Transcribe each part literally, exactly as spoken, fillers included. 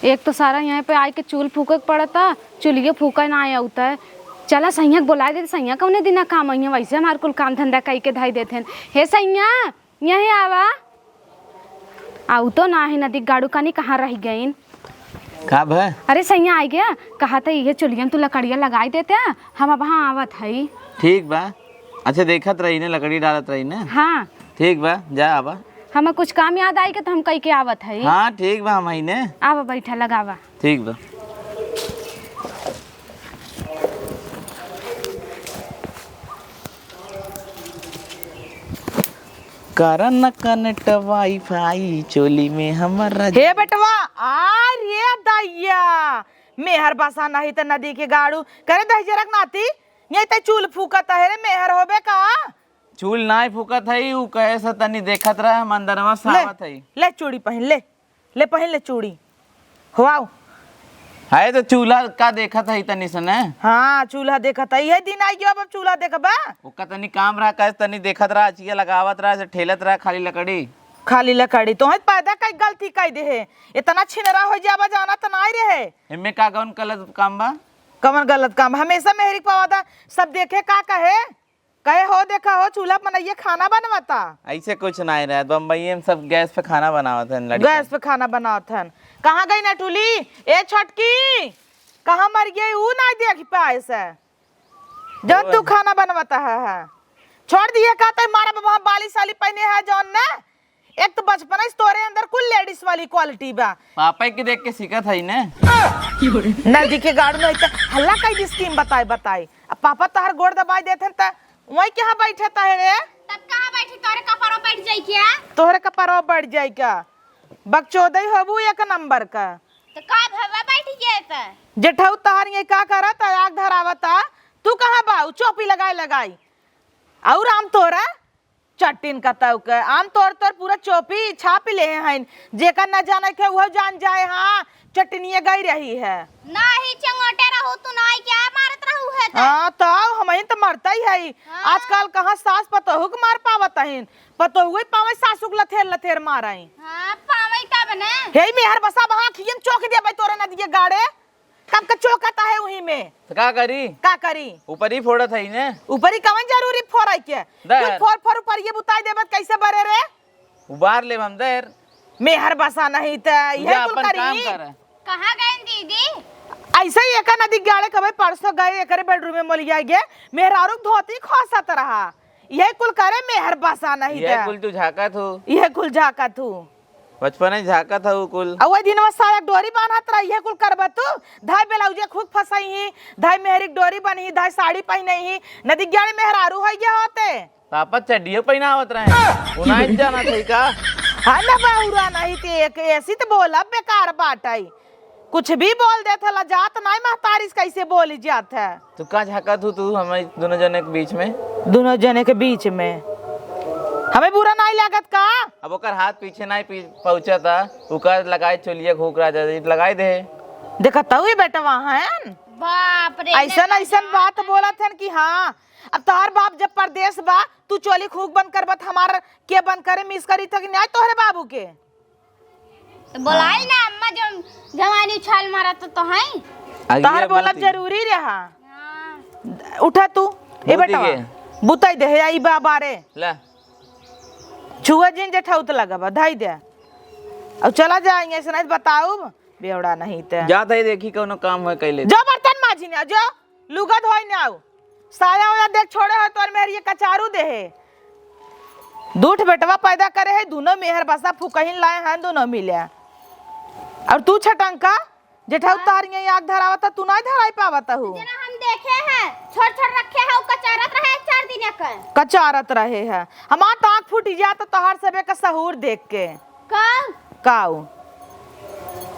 एक तो सारा यहाँ पे आइके चूल फूके के पड़ता, चूलियो फूके ना आए अउता है। चला सैया के बोलाइ देते, सैया कौने दिना काम अइहें, वैसे हमार कुल काम धंधा कइके धइ देते हैं। हे सैया, यहीं आवा। आउ तो ना है, नदी गाड़ू कानी कहाँ रहि गइन। का भा? अरे सैया आइ गया, कहा था इहे चूल्हियन तू लकड़िया लगाइ देते, हम अब वहाँ आवत हई। ठीक बा। अच्छा, देखत रही ने, लकड़ी डालत रही ने। हाँ। ठीक बा, जा आवा। हमें कुछ काम याद आइके तो हम कइके आवत हई। हाँ, ठीक बा, हम हई ने। आवा, बैठा, लगावा। ठीक बा। करन connect WiFi चोली में हमर राजा। हे बेटवा, आ रे दैया, मेहर बसा नहीं त नदी के गाड़ू। करे दहिजरा के नाती, यही ते चूल फूकत है रे, मेहर होबे का? चूल नाई फूकत है, ऊ कहे से तनी देखत रह, हम अंदरवा से ले, आवत है। ले चूड़ी पहिन ले। ले पहिन ले चूड़ी। हो आओ। हाय तो चूल्हा का देखत है तनी से ने? हाँ, चूल्हा देखत है। यही दिन आइ गयो, अब चूल्हा देखबा? ओका तनी काम रहा, कहे तनी देखत रहा, अचिया लगावत रहा, से ठेलत रहा खाली लकड़ी। खाली लकड़ी। तोहे पैदा कई गलती कई दे है। इतना छिनरा होइ जाबा जाना त नाई रहे। एमे का कौन गलत काम बा? कौन गलत काम? हमेशा मेहरी के पावा था, सब देखे का कहे? कहे हो, देखा हो, चूल्हा मनइये खाना बनवता। ऐसे कुछ नाहीं रहत, बम्बई में सब गैस पे खाना बनावत हन लड़के। गैस पे खाना बनावत हन। कहाँ गई नटुली? ए छोटकी, कहाँ मर गई? ऊ नाहीं देख पाए से। जौन तू खाना बनवता है, है। छोड़ दिए का तै मारा बाबा बाली साली पहने है जौन ने। एक तो बचपन से तोरे अंदर कुल लेडीज वाली क्वालिटी बा। पापा के देख के सीखत है ने। नदी के गाड़ू नहीं तो हल्ला कई दी स्कीम बताई बताई। अब पापा तहर गोड़ दबाई देत हन त वही कहाँ बैठे तहरे? तब कहाँ बैठी? तोहरे कपड़ों बैठ जाई क्या? तोहरे कपड़ों बैठ जाई क्या? बकचोदई होबू एक नंबर का। तो का भवा बैठ गए त? जेठऊ तहर ये का करत आग धरावता? तू कहाँ बा? उ चोपी लगाई लगाई। और आम तोरा चट्टिन कतऊ के आम तोर तोर पूरा चोपी छाप ले हैं। जेकर न जाने के उहो जान जाए। हाँ, चटनिया गई रही है। नाही चंगोटे रहू तू, नाही क्या मारत रहू है त? हाँ, तो हमही तो मरता ही है। हाँ। आजकल कहाँ सास पतोहू के मार पावत हईन, पतोहुए पावे सासू के लथेर लथेर मारई। हाँ, पावे तब ने। हे मेहर बसा बहा खियन चोक देबै तोरे नदिये गाड़े। तब का चोकता है उही में। तो का करी? का करी? ऊपर ही फोड़त है ने। ऊपर ही कवन जरूरी फोड़े के? दे। कुल फोड़ फोड़ ऊपर ये बुताई देबत कैसे बरे रे? उबार लेब हम देर। मेहर बसा नहीं त यह जा कुल अपन करी। काम कर। कहाँ गए दीदी? ऐसे ही एका नदी गाड़े कबे परसों गए एकरे बेडरूम में मोलिया गे। मेहरारू धोती खोसत रहा। यह कुल करे मेहर बसा नहीं यह त। कुल तू झाकत हो। यह कुल झाकत हो। बचपन में झाकत हऊ कुल। आ वही दिनवा साया डोरी बांधत रही है, कुल करबा तू। धाय ब्लाउजे खूब फंसई ही, धाय मेहरी के डोरी बनी ही, धाय साड़ी पहने ही, नदी ग्याड़े मेहरारू होइ गया होते। पापा चड्डियो पहनावत रहे। उनाई जाना थे का? हाँ ना बहुरा नहीं ते एक ऐसी तो बोला बेकार बाटई। कुछ भी बोल देत हला, जात नाई महतारी से कैसे बोली जात है। तू का झाँकत हू तू हमें दोनों जने के बीच में? दोनों जने के बीच में हमें बुरा नाई लागत का? अब ओकर हाथ पीछे नाई पी-, पहुँचता, ओकर लगाए चोलिया घूक राजा जी लगाए दे। देखत हऊ ई बेटवा हन। बाप रे, ऐसन, ऐसन बात बोलत हन कि हाँ, अब तोहार बाप जब परदेस बा, तू चोली खूक बंद करबत, हमार के बंद करे, मिस करी त कि नाई तोहरे बाबू के? तो बोलाई ना अम्मा, जो जवानी उछाल मारा तो, तो हैं। आगे तोहर बोलब बोलती। जरूरी रहा। हाँ। उठा तू, ए बुती बेटवा, के। बुताई दे, हे, आई बा बारे। ला। छुआ जिन जेठौत लगबा, धाई दे। अब चला जाएंगे, ऐसे नहीं बताऊ, बेवड़ा नहीं ते। जात है, देखी कौनो काम है, कैले। जो बर्तन माजी ने, जो। लुगा धोई ने आऊ। साया ओया देख छोड़े हो तोर मेहरिये कचारू देहे। दूठ बेटवा पैदा करे है, दुनो मेहर बसा फुकहिन लाए हैं, दुनो मिले। और तू छटंका, जेठऊ तार ये आग धरावत, तू नाई धराई पावत हू। जना हम देखे हैं, छोड़ छोड़ रखे हैं, उ कचारत रहे चार दिन का। कचारत रहे है। हमार तो आँख फूट जात तोहार सबे का सहूर देख के। का? काऊ?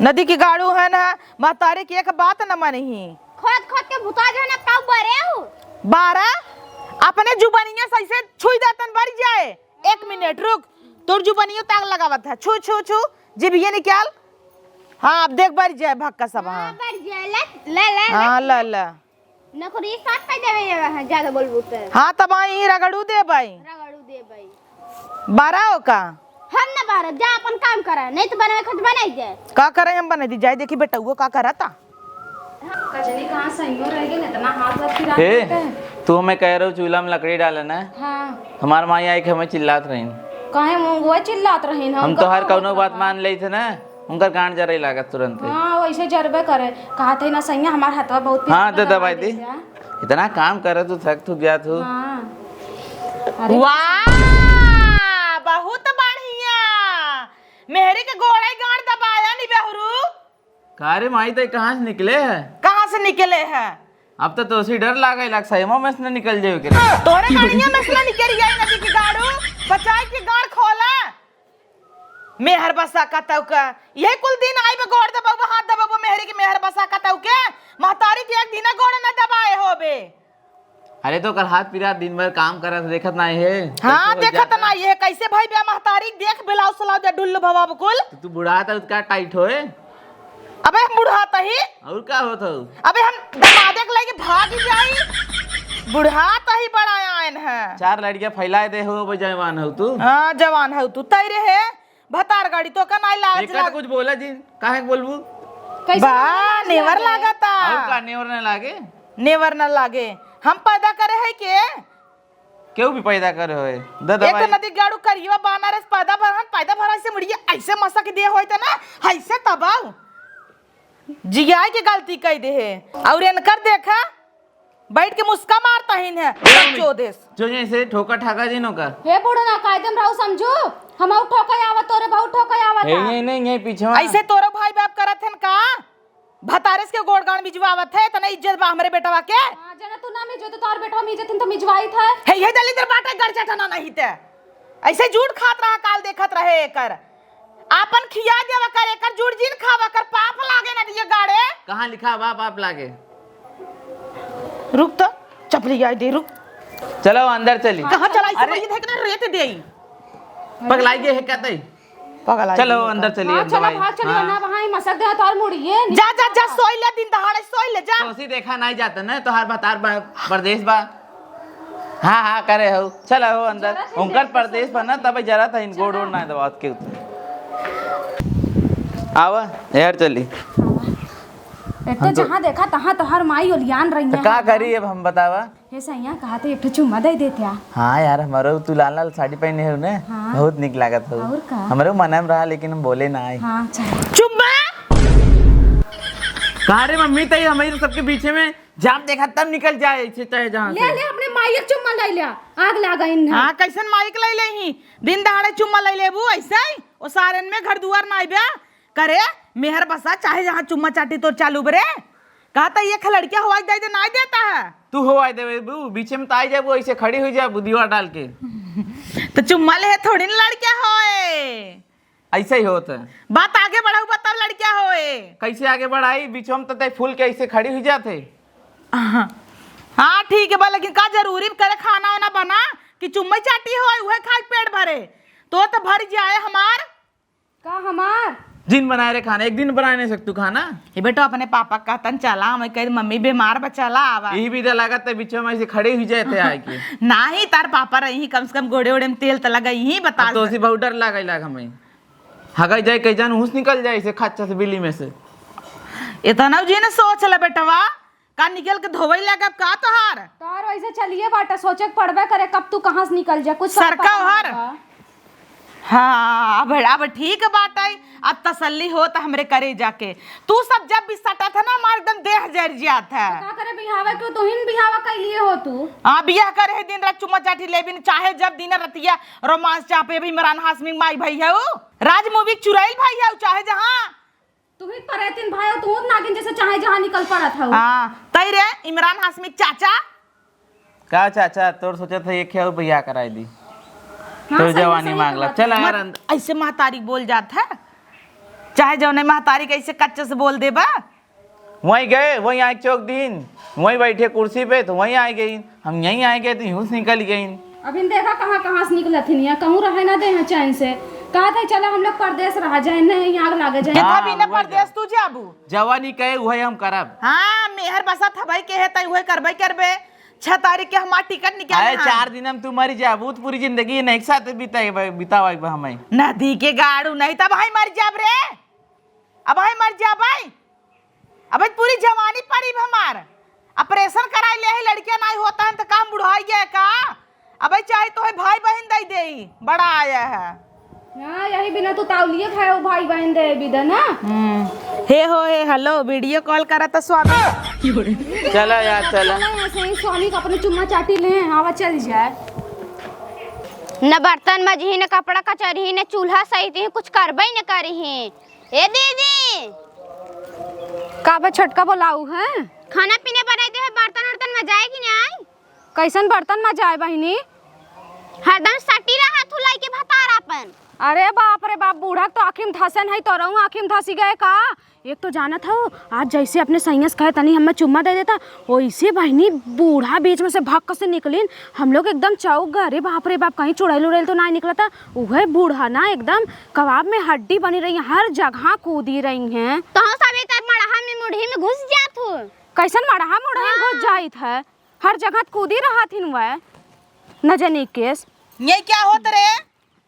नदी के गाड़ू है ना, महतारी के एक बात न मनही। खोद खोद के बुता जो है ना, काऊ बरे हूँ। बारह, अपने जुबानिया से ऐसे छुई देतन बरी जाए। एक मिनट रुक, तोर जुबानियो ताक लगावत है। छू, छू, छू, जिभिये निकाल। हाँ, अब देख बरी जाए भक्का सब। हाँ, हाँ। बरी जाए, ले, ले, ले, हाँ, ले। ला, ला। नौकरी साथ पे देवे ये है, ज्यादा बोलबू तो। हाँ, तब आई रगड़ू दे भाई। रगड़ू दे भाई। बारह हो का? हम ना कर, जा अपन काम कर, नहीं तो बनावे खुद बनाई दे। का करे हम बनाई दी, जाए देखी बेटउआ का करता। कजनी कहाँ सहियो रह गए, इतना हाथ वाथ पिरा देते हैं। तू हमें कह रहे हो चूल्हा में लकड़ी डाले ना। हाँ। हमार माई आई के हमें चिल्लात रहीन। काहे वो, वो चिल्लात रहीन? हम हम तो हर कहाँ कौनो होत बात रहा? मान लेते ना, उनकर गांड जरे लागत तुरंत। हाँ, वैसे जरबे करे। कहा थे ना सैया, हमार हथवा बहुत हाँ, पिरात दे बा, दवाई दे दे। द्या। इतना काम करे तू, थक थुक जात हो। हाँ। अरे वाह, बहुत बढ़िया। मेहरी के गोड़े गांड दबाया नी बेहरू। का रे माई, ते कहाँ से निकले है? कहाँ से निकले है? अब तो तोसी डर लागे लाग, सैमा में से न निकल जावे के रे। तोरे गाड़िया में से न निकल जाए नदी के गाड़ू, बचाए के गाड़ खोला। मेहर बसा का तौका, यही कुल दिन आई बे गोड़ दबाबो, हाथ दबाबो, मेहरी के मेहर बसा का तौके, महतारी के एक दिना गोड़ न दबाए होबे। अरे तो कल हाथ पिरा दिन भर काम करत देखत नाई है। हाँ, कैसे हो देखत जाता? नाई है, कैसे भाई बे महतारी देख ब्लाउज सलाउज दे ढुल्लू भवा बकुल। तो तू बुढ़ा था उसका टाइट होए। अबे हम बुढ़ात ही। और का होत हो? अबे हम दमादे के लेके भाग जाई। बुढ़ात ही बड़ा आयन है। चार लड़कियां फैलाए दे हो, अब जवान हो तू। हाँ, जवान हो तू। तैरे है भतार गाड़ी तो का नाई लाज एका तो लाग। कुछ बोला जी, काहे के बोलबू? कैसे बा, बोला लाज नेवर लागे? लागता। और का नेवर न लागे? नेवर न लागे। हम पैदा करे है के? केहू भी पैदा करे होए। द एक दवाई। तो नदी गाड़ू करियो बानर से पैदा भरन, पैदा भरन से मुड़िए ऐसे मसक दे होए त ना, ऐसे तबाऊ। जियाई के गलती कई दे है। और इनकर देखा, बैठ के मुस्का मारता ही है, बच्चो देश। जो जैसे ठोका ठाका जिनो का। हे बूढ़ो ना, कायदे में रहो समझू। हम आउ ठोका आवत, तोरे बहुत ठोका आवत हे, है। ये नहीं, ये पीछे वाला। ऐसे तोरो भाई बाप करत हन का? भतारेस के गोड़ गाड़ मिजवावत है, इतना इज्जत बा हमरे बेटवा के। हाँ, जना तू ना मिजो तो तोर बेटवा मिजत हन तो मिजवाई था। हे, ये दलिद्र बाटे, गरजा ठना नहीं ते। ऐसे झूठ खात रहा, काल देखत रहे एकर। आपन खिया देवा कर, एकर जुड़ जिन खावा कर, पाप लागे ना दिए गाड़े। कहाँ लिखा बा पाप लागे? रुक तो, चपली आई दे, रुक। चलो अंदर चली। कहाँ चलाई से अरे। ये देख ना रेत देई। पगलाई गए है कहते ही। पगलाई चलो गए अंदर का। चलिए हाँ, अब चलो दवाई। भाग चलिए हाँ। ना, वहाँ ही मसक दे तो और मुड़िए। जा, जा, जा, सोई ले, दिन दहाड़े सोई ले, जा। तो उसी देखा नहीं जाता ना, तो हर बात, हर बार परदेश बा। हाँ, हाँ, करे हो, चलो हो अंदर। जरा थे उनकर देख के परदेश सोच बा ना, तब जरा था इनको चलो। डोर ना दबावत के उतर। आवा, यार चली। एक तो हम तो जहाँ देखा तहाँ तोहार माई ओलियान रही तो है। का करी अब हम बतावा? हे सैया, कहा तो एक ठो चुम्मा दे देत्या। हाँ यार, हमारो तू लाल लाल साड़ी पहने हो ना, हाँ। बहुत निक लागत हो। और का? हमरो मन में रहा, लेकिन हम बोले ना आए। हाँ, चल। चुम्मा? कहा रे मम्मी, तई हमारी तो सबके बीचे में जाम देखा तब निकल जाए, ऐसे चाहे जहाँ ले, से। ले, अपने माई एक चुम्मा ले ले, आग लागा इन्हें। हाँ, कैसन माई के ले ले ही? दिन दहाड़े चुम्मा ले लेबू ऐसे ही? ओ सारन में घर दुआर ना आइबे। करे, मेहर बसा, चाहे जहाँ चुम्मा चाटी तोर चालू बरे। कहा था ये खलड़किया हवाई दे दे, ना देता है। तू हवाई देवे बू, बीचे में तो आई जाबू, ऐसे खड़ी हुई जाबू दीवार डाल के। तो चुम्मा ले थोड़ी ना लड़किया होए। ऐसे ही होत है। बात आगे बढ़ाऊ, बताओ लड़किया होए। कैसे आगे बढ़ाई? बीचों में तो तय फूल के ऐसे खड़ी हुई जात है। हाँ, हाँ, ठीक है बा, लेकिन का जरूरी करे खाना वाना बना कि चुम्मा चाटी होए, उहे खाए पेट भरे? तो तो भर जाए हमार। का हमार? जिन बनाए रे खाना, एक दिन बनाए नहीं सकतू खाना? ये बेटो अपने पापा का तन चला, मैं कह मम्मी बीमार बा, चला आवा। यही भी तो लागत है, बीच में ऐसे खड़े ही जाए थे आए के। नाही, तार पापा रही, कम से कम गोड़े ओड़े में तेल तो लगा ही बता। अब तो उसी बहुत डर लागे लाग हमें। हगाई जाए, कहीं जान हुस निकल जाए इसे खच्चा से बिल्ली में से। इतना जी ने सोच ले बेटवा, का निकल के धोवई लागब का तोहार? तोहार वैसे चलिए बाटा, सोचे के पड़बे करे कब तू कहाँ से निकल जा, कुछ सरका पता ओहार। नहीं बा। हाँ, अब, अब ठीक बात आई, अब तसल्ली होत हमरे करेजा के। तू सब जब भी सटत है ना, हमार एकदम देह जर जात है। तो का करे बिहावा के, तू ही न बिहावा कर लिए हो तू। हाँ, बियाह करे है, दिन रात चुम्मा चाटी लेबिन, चाहे जब दिन रतिया रोमांस चापे भी इमरान हाशमी माई भाई है उ, राज मूवी चुराइल भाई है उ, चाहे जहाँ तू ही परेतिन भाई हो, तू नागिन जैसे चाहे जहाँ निकल पड़त हो। हाँ, तई रे इमरान हाशमी चाचा। का चाचा, तोर सोचत है एक खेल भैया कराई दी। हाँ, तो सही, जवानी सही मांगला। कहत चल है। यार मत अंदर। ऐसे महतारी बोल जात है, चाहे जौने महतारी के ऐसे कच्चे से बोल देबा। वहीं गए, वहीं आए चौक दिन, वहीं बैठे कुर्सी पे तो वहीं आ गई। हम यहीं आए गए तो यूं से निकल गई। अभी देखा कहाँ कहाँ से निकलत हिन, यहाँ कहूँ रहे ना दे हैं चैन से। कहा था चलो हम लोग परदेश रहा जाए, नहीं आग लागे जाए। कितना हाँ, भी ना वही परदेश जा। तू जाबू। जवानी कहे वही हम करब। हाँ, मेहर बसा था भाई के है तई वही करबे करबे। छह तारीख के हमार टिकट निकाले अरे, हैं। चार दिन हम तू मरी जाबू, तो पूरी जिंदगी नहीं एक साथ बिताए, बितावाई बा हमें। नदी के गाड़ू नहीं, तब भाई मर जाब रे। अब भाई मर जाब भाई। अबे पूरी जवानी पड़ी बा हमार। ऑपरेशन कराई ले ही, लड़कियां नहीं होता है तो काम बुढ़ाई गया का? अबे चाहे तो है भाई बहन दे दे, बड़ा आया है। हाँ, यही बिना तू तावलिए खाए हो भाई बहन दे बिदा ना। हम्म। हे हो, हे, हेलो, वीडियो कॉल करा तो स्वामी। चला यार, चला। चला, ऐसे ही स्वामी का अपने चुम्मा चाटी ले, आवा चल जाए। न बर्तन मजही, न कपड़ा कचरही, न चूल्हा सहितही, कुछ करबे न करही। ए दीदी, का बा छोटका बोलाऊ है? खाना पीना बनाई दे है, बर्तन उर्तन मजाए कि नाई? कैसन बर्तन मजाए बहिनी? हरदम सटी रहा थू लइके भतार अपन। अरे बाप रे बाप, बूढ़ा के तो आँखी में धंसन है, तोरहू आँखी में धंसी गए का? एक तो जानत हो, आज जैसे अपने सैया से कहे तनी हमें चुम्मा दे देता, वैसे बहिनी बूढ़ा बीच में से भक्क से निकलिन। हम लोग एकदम चौंक गए, अरे बाप रे बाप, कहीं चुड़ैल उड़ैल तो ना निकलता। उहे बूढ़ा ना एकदम कबाब में हड्डी बनी रही, हर जगह कूदी रही हैं। तो हम सब इधर मड़हा में मुढ़ी में घुस जात हो। कैसन मड़हा मुढ़ी में घुस हाँ। जाइत है, हर जगह कूदी रहत हिन वह। न जानी केस। ये क्या होत रे?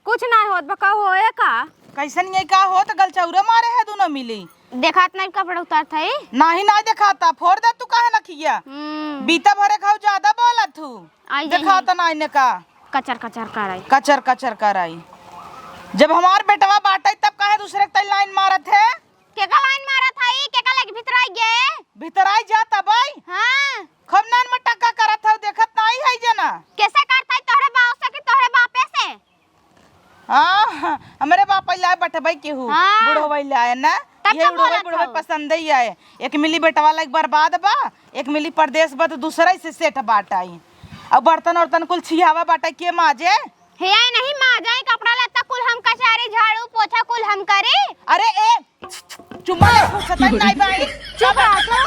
कुछ ना होत बा, का होए का? कैसन ये का होत, गलचौरा मारे है दोनों मिली। देखात नहीं कपड़ा उतारत है। नाही, नाही देखाता, फोड़ दे तू काहे ना खिया। हम्म। बीता भरे खाऊ ज्यादा बोलत हूँ। आई जाई। देखाता नाही ने का। कचर कचर कराई। कचर कचर कराई। जब हमार बेटवा बाटे तब काहे दूसरे के तई लाइन मारत है? केका लाइन मारत है? केका लगे भितराई गे? भितराई जा तबई। हाँ। खूब नान मटक्का करत हऊ, देखत नाही है जना। कैसे करत है तोहरे बाप से कि तोहरे बापे से? हाँ, हमरे बाप लाए बटबई केहू, हाँ। बुढ़वई लाए ना, तब ये तो बुढ़वई, बोलत बुढ़वई हऊ। पसंद ही आए। एक मिली बेटवा लाइक बर्बाद बा, एक मिली परदेस बा, तो दूसरा ही से सेठ बाटाई। अब बर्तन उर्तन कुल छियावा बाटा के माजे। हे आई नहीं माजे, कपड़ा लत्ता कुल हम कचारी, झाड़ू पोछा कुल हम करी। अरे ए, चुम्मा ले फुर्सत नहीं बाई। चुप रह तो।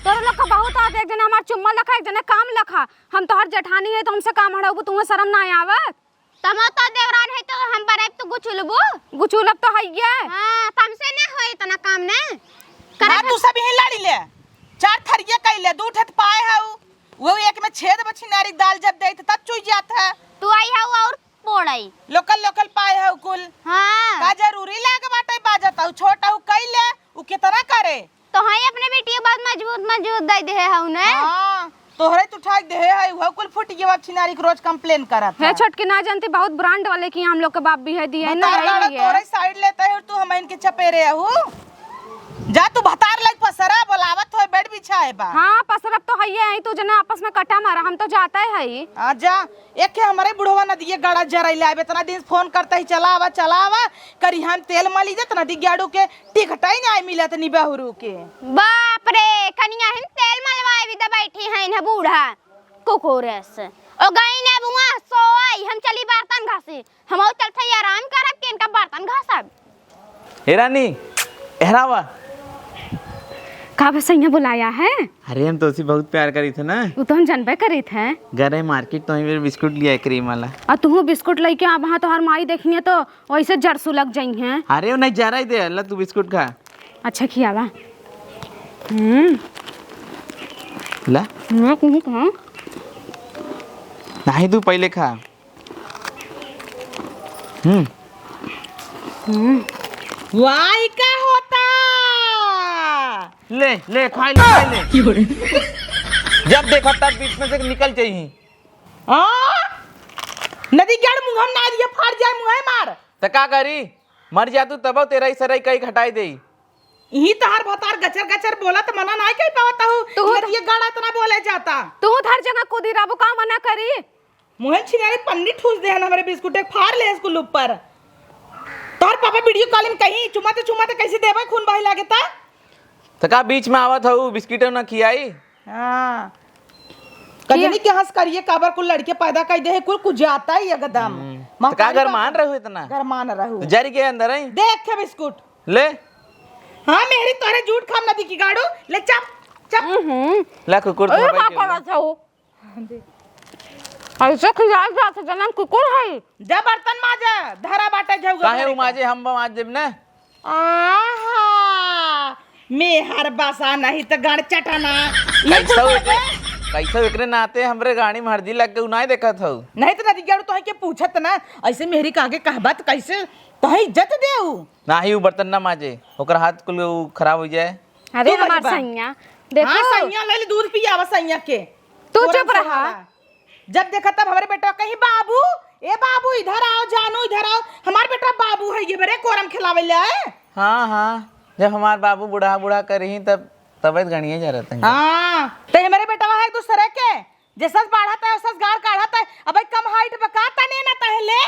तोरे लोग का बहुत आदत, एक जने हमार चुम्मा लखा, एक जने काम लखा। हम तोहर जेठानी है तो हमसे काम हड़ाऊ, तुम्हें शर्म ना आवत? तमो तो देवरान है तो हम बनाए तो गुचुलबू। गुचुलब तो है ये। हाँ, तमसे ना हो इतना काम ने। करे ना, तू सब यही लड़ी ले। चार थरिये कैले, दू ठे त पाए हऊ। वो एक में छेद बा छिनारी दाल जब देत तब चुई जात है। तू आई हऊ और पोड़ाई। लोकल, लोकल पाए हऊ कुल। हाँ। का जरूरी लाग बाटे बाजत हऊ, छोट हऊ कैले, उ कितना करे? तो हाँ, अपने बेटिया बहुत मजबूत, मजबूत दे दे हऊ ने। हाँ, तोहरे तू ठाक दे है, वो कुल फुट गया, अब छिनारी के रोज complain करत हे है। छोटकी ना जानती, बहुत brand वाले की हम लोग के बाप भी है दिए ना, बतार है गाड़ा ये। तोरे side लेता है और तू हम इनके चपेरे हऊ। जा तू भतार लाइक पसरा, बोलावत होए, bed बिछाए बा। हाँ, पसरब तो है ये, तू जना आपस में कटा मारा, हम तो जाता है ही। आ जा, एक के हमरे बुढ़वा नदिये गाड़ा जराई लाए, इतना दिन से phone करता ही, चला आवा, चला आवा, करी हम तेल मली जात नदी गाड़ू के। टिकटै नाहीं मिलत नी बहुरू के। बाप रे, कनिया हिन तेल मलवाए भी त बैठी हैं इन्हें बूढ़ा कुकुरस। ओ गई ने बुआ सोई, हम चली बर्तन घसी। हम और चलते ही आराम करब कि इनका बर्तन घसब। हे रानी, एहरावा। का बसैया बुलाया है? अरे हम तोसी बहुत प्यार करी थे ना। वो तो हम जनबे करी थे। गरे market तो ही बिस्कुट लिया cream वाला। और तू बिस्कुट लेके आ, वहाँ तोहर माई देखिए तो वैसे जर सुलग जाई हैं। अरे, वो नहीं, जरा ही दे, ला तू बिस्कुट खा। अच्छा, खियावा। हम्म। ला। मैं कुछ खा। नहीं, तू पहले खा। हम्म। हम्म। वाह, ई का होता? ले, ले, खाई ले, खाई ले। जब देखा तब बीच में से निकल जाई। आ? नदी गाड़ मुंह में ना दिया, फाड़ जाए मुंह मार। त का करी? मर जा तू तबो तेरा ही सरई कई घटाई देई। इही तहार भतार गचर गचर बोला त मना नाई कई पावत हूँ। तू त नदिया गाड़ इतना बोले जाता। तू हर जगह कूदी रहबू का मना करी? मुहे छिनारे पन्नी ठूस देहन हमरे बिस्कुट एक फाड़ ले स्कूल ऊपर। तोहर पापा video calling कहीं चुमाते चुमाते कैसे देबे खून बहे लागे ता? त का बीच में आवत हऊ बिस्किटो ना खियाई? हाँ। कजनी के हंस करिए काबर कुल लड़के पैदा कर दे है, कुल कुछ जाता ही एकदम। हम्म। तो का महतारी गरमान बाप रहू इतना? गरमान रहू। तो जरी के अंदर है? देख के बिस्कुट। ले। हाँ, मेहरी तोहरे झूठ खाम ना दिखी गाड़ू। ले चप, चप। हम्म। ला कुकुर ओए, धोबे का के करत हऊ? ऐसे खियाल जात है, जनम कुकुर है। जा बर्तन माजा, धरा बाटे झउआ काहे भरे उ के। माजे, हम माज देब ना। आहा, मेहर बसा नहीं त गण चटना। ये कैसा कुकुर होता? के, कैसे एकरे नाते हमरे गाड़ी में हरदी लग के उ नाहीं देखत हऊ? नहीं तो नदी गेड़ू तोहे के पूछत ना, ऐसे मेहरी के आगे कहबा तो कैसे तोहे इज्जत देउ? नाही, उ बर्तन ना माजे, ओकर हाथ कुल उ खराब हो जाए। अरे तू हमार बजबा। सैया, देखो। हाँ, सैया ले ले, दूध पियावा सैया के। तू तोरा चुप से रहा। हवा। जब देखा तब हमरे बेटवा कही, "बाबू, ए बाबू, इधर आओ, जानू, इधर आओ।" हमार बेटवा बाबू है ये बरे, कोरम खिलावे ले आए। हाँ, हाँ, जब हमार बाबू बूढ़ा बूढ़ा करही तब तबीयत गणिए जा रहता है। हाँ, तो हमरे बेटवा है एक दूसरे के, जैसस बाढ़त है, ओसस गाड़ काढ़त है। अबे कम height बका तने ना तहले।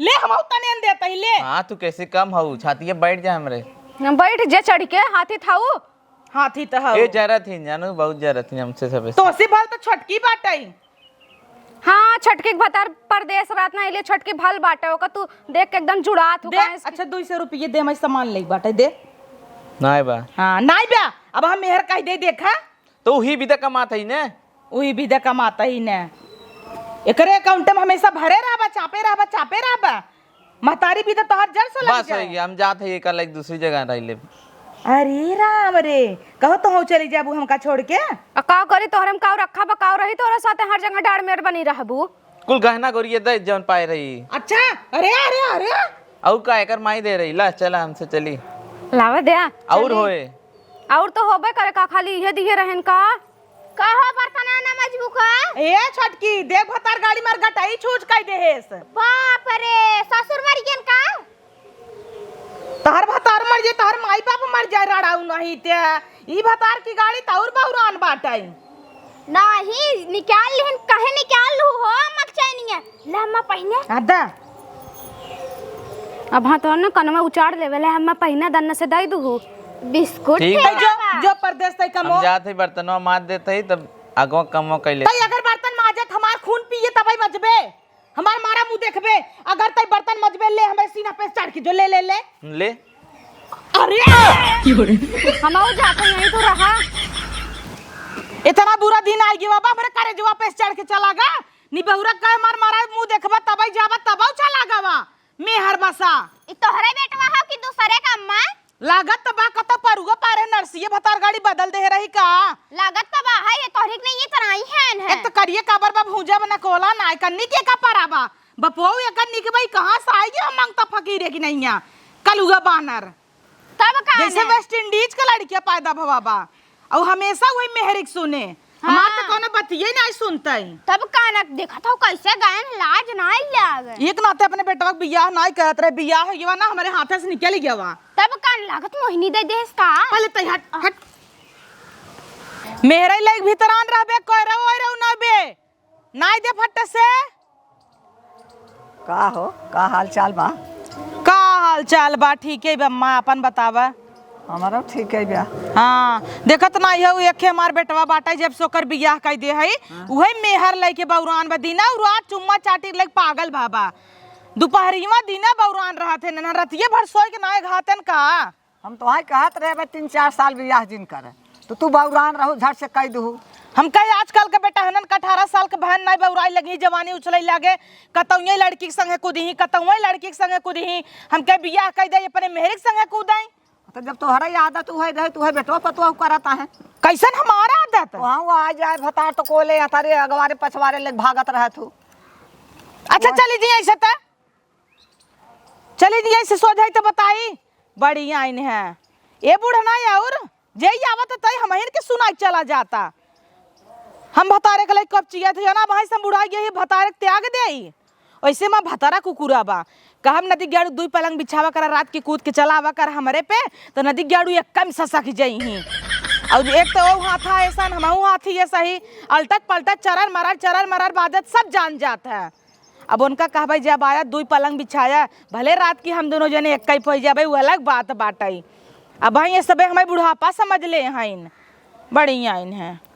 ले, हम तने दे तहिले। हाँ, तू कैसे कम हऊ? छातिए बैठ जा हमरे। ना बैठ जे चढ़ के, हाथी थाऊ। हाथी त हऊ। ए, जरत ही जानू, बहुत जरत ही हमसे सबे। तोसे भल त छोटकी बाटई। हाँ, छोटकी के भतार परदेस रहत ना, इले छोटकी भल बाटे, ओका तू देख के एकदम जुड़ात हो देख, काहे से अच्छा, दो सौ रुपये दे, मैं सामान ले बाटे, दे। नाय बा। हाँ, नाय बा। अब हम मेहर कह दे, देखा। तो उही भी त कमात है ने। उही भी त कमात ही ने। एकरे account में हमेशा भरे रहबा, चापे रहबा, चापे रहबा। महतारी भी त तोहर जड़ से लग बस जाए। हो गया, हम जात है, एका लाइक दूसरी जगह रह ले। अरे राम रे, कहो तो हो चली जाबू हमका छोड़ के। आ का करी, तोहरे में काऊ रखा बा, काऊ रही तोहरे साथे हर जगह डाड़ मेर बनी रहबू। कुल गहना गोरिये दे जौन पाए रही। अच्छा, अरे, अरे, अरे। अउ का एकर माई दे रही, ला चला हमसे चली। लावे दे। और चली। होए। और तो होबे करे का, खाली इहे दिहे रहन का? कहो बर्तन ना मजबू का? ए छोटकी, देख भतार गाड़ी मार गटाई छूछ कई देहेस। बाप रे, ससुर मर गेन का? तहर भतार मर जे, तहर माई बाप मर जाए, रड़ाऊ नहीं ते। ई भतार की गाड़ी तौर बौरान बाटई। नाही, निकाल लिहन, कहे निकाल लू हो, मत चैनिया। ले अम्मा पहिने। आदा। अब हाँ तो न कनवा उचाड़ लेवे ले, अम्मा पहिने दन्न से दई दुहु। बिस्कुट ठीक। ठेला तै जो, बा। जो परदेस तै कमो। हम जात है बर्तनवा माज देत है, तब आगवा कमवा कैले। तै अगर बर्तन माजत हमार खून पिए तबै मजबे। हमार मारा मुंह देखबे, अगर तै बर्तन मजबे ले, हमरे सीना पे चढ़ के जो ले, ले, ले। ले। अरे! हमहू जाते यहीं तो रहा। इतना बुरा दिन आइ गया बाबा, हमरे करेजवा पे चढ़ के चला गा। निबहुरा कहे मार मारा मुंह देखबा, तबै जाबा, तबौ चला गावा। मेहर मसा। ई तोहरे बेटवा हो कि दूसरे का अम्मा? लागत त बा, कतौ परुआ पारे नरसिए भतार गाड़ी बदल दे रही का? लागत त बा, है ये तोहरी के नहीं, ये चराई है, है। एक त करिए काबर बा, भूजा बना कोला ना, एक अन्नी के का परा बा? बपुआ एक अन्नी के भाई कहाँ से आई गया मंगता फकीरे की नैया? कलुआ बानर। तब का जैसे ने? West Indies का लड़किया पैदा भवा बा। अउ हमेशा वही मेहरिक सुने। हमार त हाँ। कौनो बतिये नाहीं सुनतई। तब का न देखत हो कैसे गयन, लाज नाहीं लागे। एक नाते अपने बेटवा के बियाह नाहीं करत रहे, बियाह हो गया ना, हमरे हाथे से निकल गया वा। तब का न लागत मोहिनी दे देस का? पहले तै हट, हट। मेहरे लाइक भीतरान रहबे, कोई रहो, ओए रहो ना बे। नाई दे फट्टे से। का हो, का हाल चाल बा? का हाल चाल बा? ठीके बा अम्मा, आपन बतावा। हमरो ठीके बा। हाँ, देखत नाई हउ, एके हमार बेटवा बाटइ, जब से ओकर बियाह कइ दे हई, हाँ। उहइ मेहर लइके बउरान बा, दिना अउ रात चुम्मा चाटी लइके पागल भा बा। दुपहरिया दिना बउरान रहत है, ना रतिये भर सोइ के नाई घातन का। हम तोहाई कहत रहे, "बे, तीन चार साल बियाह जिन करे, तो तू बउरान रहू, झट से कइ दुहू।" हम कहे, "आजकल के बेटहनन के अठारह साल के बहन नाई बउराई लगी, जवानी उछलई लागे, कतौए लड़की के संगे कूदही, कतौए लड़की के संगे कूदही।" हम कहे, "बियाह कइ दे, अपने मेहरी के संगे कूदई।" तो जब तोहरा आदत उहइ रहे, तो उहइ बेटवा पतोह करत आहे। कइसन हमार आदत? वहाँ वो आ जाए भतार तो कोले, अतरे अगवारे पछवारे लेके भागत रहे तू। अच्छा, वहाँ चली जी, ऐसे त चली जी, ऐसे सोझाई त बताई। बड़ी आइन है। ए बूढ़ नाई अउर जे ही आवत है, तई हमहिन के सुनाई चला जाता। हम भतारे के लइके कब चियत है, ना भाई, हम बुढ़ाई गई, भतारे के त्याग देई। वैसे माँ भतारा कुकुरा बा। कहब नदी ग्याड़ू दुई पलंग बिछावा करा, रात की कूद के चला आवा कर हमरे पे, तो नदी ग्याड़ू एक कम ससक जइही। अउर एक तो वो हाथा ऐसन, हमहू हाथी ऐसा ही, अलटत पलटत चरर मरर, चरर मरर बाजत सब जान जात है। अब उनका कहबे, "जब आया, दुई पलंग बिछाया, भले रात की हम दुनो जने एक्कई पइ जाबे, उ अलग बात बाटइ।" अब भाई, ये सबे हमें बुढ़ापा समझ ले हइन, बड़ी आइन है।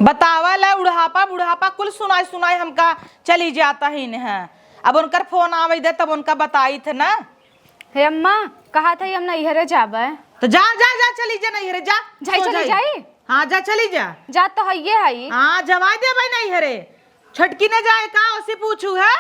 बतावा ला, बुढ़ापा, बुढ़ापा कुल सुनाई सुनाई हमका चली जात हइन है। अब उनकर फोन आवइ दे, तब उनका बताइत है ना। हे अम्मा, कहत है हम नैहरे जाबे। तो जा, जा, जा, चली जा नैहरे, जा। जाई, सो चली जाई। जाई? हाँ, जा, चली जा। जा तो हइये हई। हाँ, जवाई देबे नैहरे। छोटकी ने जाए का, ओसे पूछू है?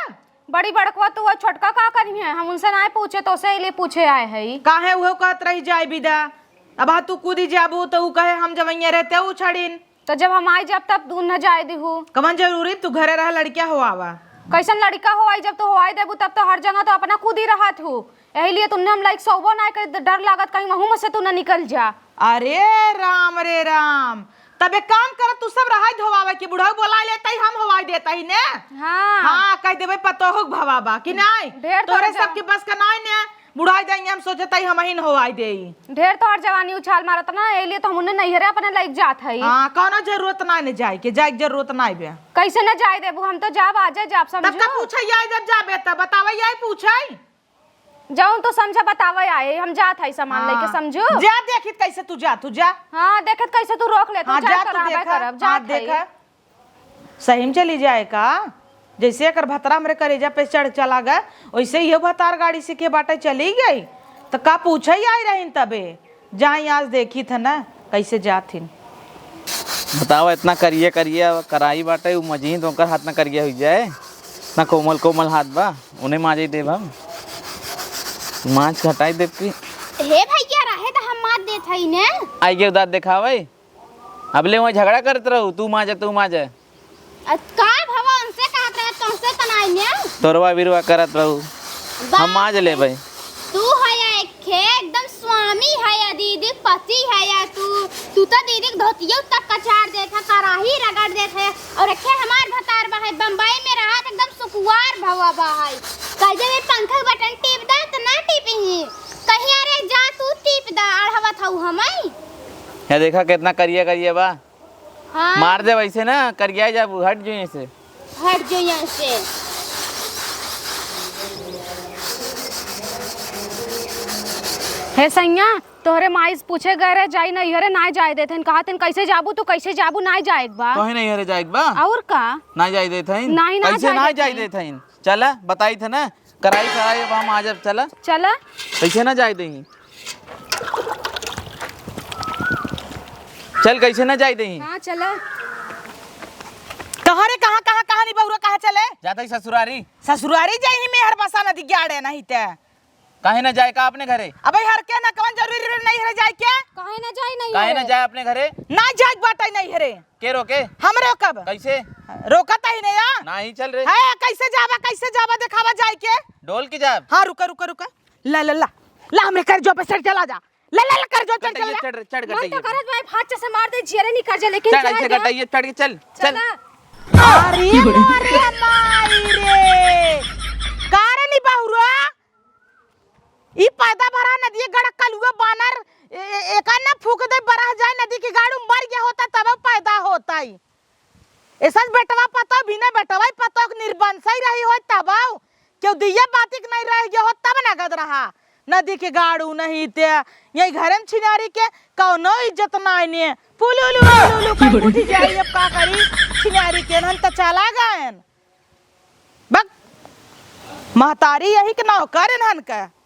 बड़ी बड़कवा तू, वो छोटका का करी है? हम उनसे नाय पूछे, तोसे इले पूछे आए हई। काहे उहो कहत रही जाए बिदा। अब हाँ तू कूदी जाबू तो ऊ कहे हम जवइये रहते ऊ छड़िन। तो जब हम आई जब तब तू न जाए दिहू। कवन जरूरी तू घरे रह लड़किया होआवा? कैसन लड़का होआई, जब तू होआई देबू तब तो हर जगह तो अपना खुद ही रहत हू। यही लिए तुन्ने हम लाइक सोबो ना कर, डर लागत कहीं वहू में से तू न निकल जा। अरे राम रे राम, तब एक काम कर, तू सब रहाई धोआवे की बुढ़ऊ बोला लेता ही, हम होआई देता ही ने। हाँ। हाँ, कह देबे पतोहू के भवाबा कि नहीं? ढेर तोरे तोरे जा- सबके बस का नहीं ने। बुढ़ाई जाएंगे, हम सोचत हई हमहिन होआई देई। ढेर तोहर जवानी उछाल मारत ना, एलिए तो हम उन्हें नैहरे अपने लाइक जात हई। हाँ, कौनो जरूरत नाई ने जाए के, जाए के जरूरत नाई बे। कैसे न जाए देबू, हम तो जाब, आजे जाब, तब समझू। का पूछे आई जब जाबे तब बतावे आई पूछे। जौन तू समझे बतावे आए, हम जात हई सामान हाँ। लेके, समझू। जा देखित कैसे तू जा, तू जा। हाँ, देखत कैसे तू रोक ले, तू हाँ, जा जा तू कराबे देखा। करब, हाँ, जात हई। देखा। सही में चली जाए का? जैसे एकर भतरा हमरे करेजा पे चढ़ चला गए, वैसे इहो भतार गाड़ी सीखे बाटे चली गई। त का पूछे आई रहीन तबे? जाई आज देखी थ ना कैसे जाथिन। बतावा, इतना करिया करिया कराई बाटे, उ मजही तो ओकर हाथ ना करिया हुई जाए, ना कोमल कोमल हाथ बा, उन्हें माजे देब हम। माज घटाई देब की। हे भैया, रहे त हम माज देत हई ने। आई के दाँत देखावे। अबले वहीं झगड़ा करत रहू, तू माजा, तू माजा। अ, का भवा उनसे कहत रहे, तुमसे त नाई ने? तोरवा बिरवा करत रहू। बाप हम माज ले रे। भाई। तू है या एक खे, एकदम स्वामी है या दीदी के पति है या तू, तू तो दीदी के धोतिया तक कचार देत है, कराही रगड़ देत है, और एक खे हमार भतार बा है, बम्बई में रहत एकदम सुकुवार भवा बा है। कह देवे पंखा के बटन टीप दा त ना टीपी ही, कहीं अरे जा तू टीप दा, अढ़वत हऊ हमई। या देखा कितना करिया करिया बा। हाँ। मार दे वैसे ना, करिया जाबू, हट जो यहाँ से। हट जो यहाँ से। हे सैया, तोहरे माई से पूछे गए रहे, जाई नैहरे, नाय जाए देथिन। कहथिन, "कैसे जाबू तू, कैसे जाबू, नाय जाए के बा।" कहे नैहरे जाए के बा? और का? नाय जाए देथिन? नाही, ना कैसे जाए नाय देथिन। जाए देथिन? चला, बताई थे ना, कराई कराई, अब हम आ जाब, चला। चला। कैसे ना जाए देही? चल, कैसे ना जाए देही? हाँ, चला। कहाँ रे, कहाँ, कहाँ, कहाँ नी बहुरा, कहाँ चले? जात ही ससुरारी। ससुरारी जाई ही मेहर बसा नदी ग्याड़े नहीं ते। काहे ना जाए का अपने घरे? अबे हर के ना कवन जरूरी रे नैहरे जाए के? काहे ना जाए नैहरे? काहे ना जाए अपने घरे? ना जाए बाटे नैहरे। के रोके? हम रोकब। कैसे? रोकत ही नहीं या। नाही चल रे। है, कैसे जाबा, कैसे जाबा देखावा जाए के? डोल के जाब। हाँ, रुका, रुका, रुका। ला, ला, ला। ला, हमरे कर जो पे सर चला जा। ला, ला, ला, कर जो चल, गटैया चला। चढ़, चढ़ मन तो गटैया। करत भाई फाट से मार दे, जियरे निकल जा, लेकिन चढ़, चढ़ ऐसे जा। गटैया चढ़ के चल, चल। चला। अरे मोरे माई रे। का रे नी बहुरा? ई पैदा भरा नदी गड़ा कलुआ बानर, ए-, ए-, एका ना फूक दे, बरह जाए नदी के गाड़ू, मर गया होता तब पैदा होता ही। ऐसा बेटवा पतो भी नहीं, बेटवा ही पतो के निर्बंसई रही हो तब, क्यों दिया बातिक नहीं रह गया हो तब नगद रहा। नदी के गाड़ू नहीं ते, यही घरे में छिनारी के कौनो इज्जत नहीं ने। पुलुलु, पुलुलु कर उठ जाई, अब का करी? छिनारी के नन त चला गएन। बक, महतारी यही के नौकर इन्हन के।